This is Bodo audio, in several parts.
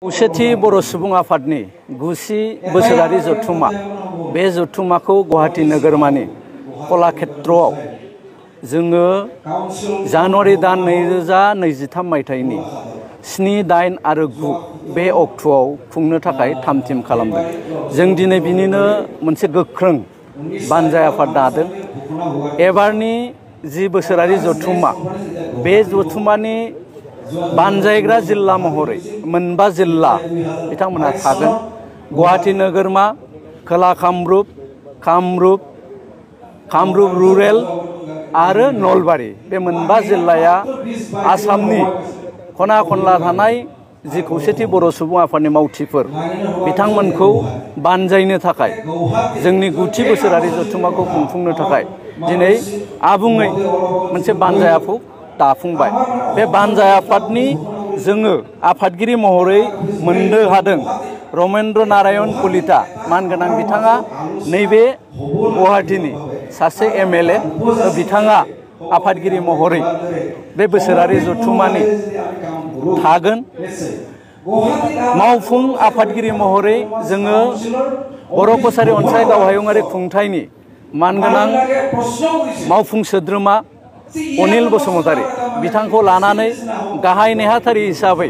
खौसेथि बर' सुबुं आफादनि गुसि बोसोरारि जथुम्मा बे जथुम्माखौ गुवाहाटी नोगोरमानि कलाक्षेत्रआव जोङो जानुवारि दान 2023 मायथाइनि 7, 8 आरो 9 बे अक्ट'आव खुंनो थाखाय थाम-थिम खालामदों। जों दिनै बिनिनो मोनसे गोख्रों बानजाय आफाद दादों। एबारनि जि बोसोरारि जथुम्मा बे जथुम्मानि बानजायग्रा जिल्ला महरै 9 जिल्ला बिथांमोनहा थागोन। गुवाहाटी नोगोरमा, खोला कामरुप, कामरुप रुरेल आरो नलबारि बे 9 जिल्लाया आसामनि खना खनला थानाय जि खौसेथि बर' सुबुं आफादनि मावथिफोर बिथांमोनखौ बानजायनो थाखाय जोंनि गुथि बोसोरारि जथुम्माखौ खुंफुंनो थाखाय दिनै आबुङै मोनसे बानजाय आफाद दाफुंबाय। बे बानजाय आफादनि जोङो आफादगिरि महरै मोननो हादों रमेन्द्र नारायण कलिता मानगोनां बिथाङा नैबे गुवाहाटीनि सासे MLA बिथाङा आफादगिरि महरै बे बोसोरारि जथुम्मानि थागोन। मावफुं आफादगिरि महरै जोङो बर' कसारी अनसाय गावहायुङारि खुंथायनि मानगोनां मावफुं सोद्रोमा अनिल बसुमतारी बिथांखौ लानानै गाहाय नेहाथारि हिसाबै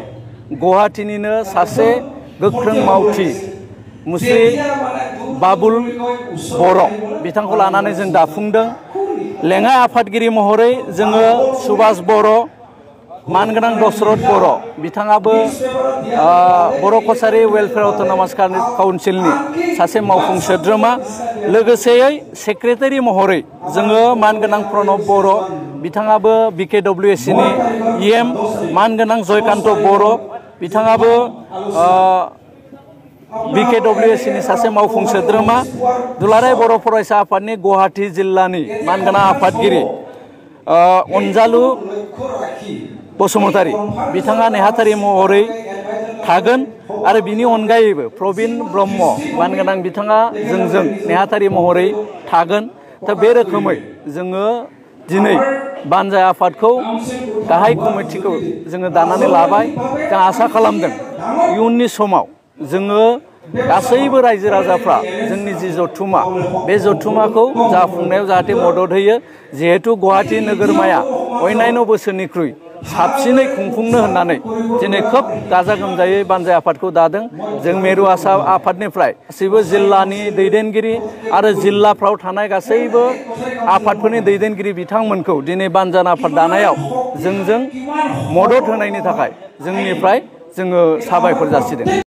गुवाहाटीनिनो सासे गोख्रों मावथि मुस्रि बाबुल बर' बिथांखौ लानानै जों दाफुंदों। लेङाइ आफादगिरि महरै जोङो सुभाष बर', मानगोनां दशरथ बर' बिथाङाबो बर' कसारी वेलफेयार अट'नमास काउन्सिलनि सासे मावफुं सोद्रोमा। लोगोसेयै सेक्रेटारि महरै जोङो मानगोनां प्रणब बर' बिथाङाबो BKWSC नि EM, मानगोनां जयकान्त बर' बिथाङाबो BKWSC नि सासे मावफुं सोद्रोमा। दुलाराय बर' फरायसा आफादनि गुवाहाटी जिल्लानि मानगोनां आफादगिरि अनजालु बसुमतारी बिथाङा नेहाथारि महरै थागोन। आरो बिनि अनगायैबो प्रबिन ब्रह्म मानगोनां बिथाङा जोंजों नेहाथारि महरै थागोन। दा बे रोखोमै जोङो दिनै बानजाय आफादखौ गाहाय कमिटिखौ जोङो दानानै लाबाय। जों आसा खालामदों इयुननि समाव जोङो गासैबो रायजो राजाफ्रा जोंनि जि जथुम्मा बे जथुम्माखौ जाफुंनायाव जाहाथे मदद होयो। जिहेतु गुवाहाटी नोगोरमाया अन्यान्य बोसोरनिख्रुइ साबसिनै खुंफुंनो होननानै दिनै खोब गाजा गोमजायै बानजाय आफादखौ दादों। जों मेरु आफादनिफ्राय गासैबो जिल्लानि दैदेनगिरि आरो जिल्लाफ्राव थानाय गासैबो आफादफोरनि दैदेनगिरि बिथांमोनखौ दिनै बानजाय आफाद दानायाव जोंजों मदद होनायनि थाखाय जोंनिफ्राय जोङो साबायखर जासिदों।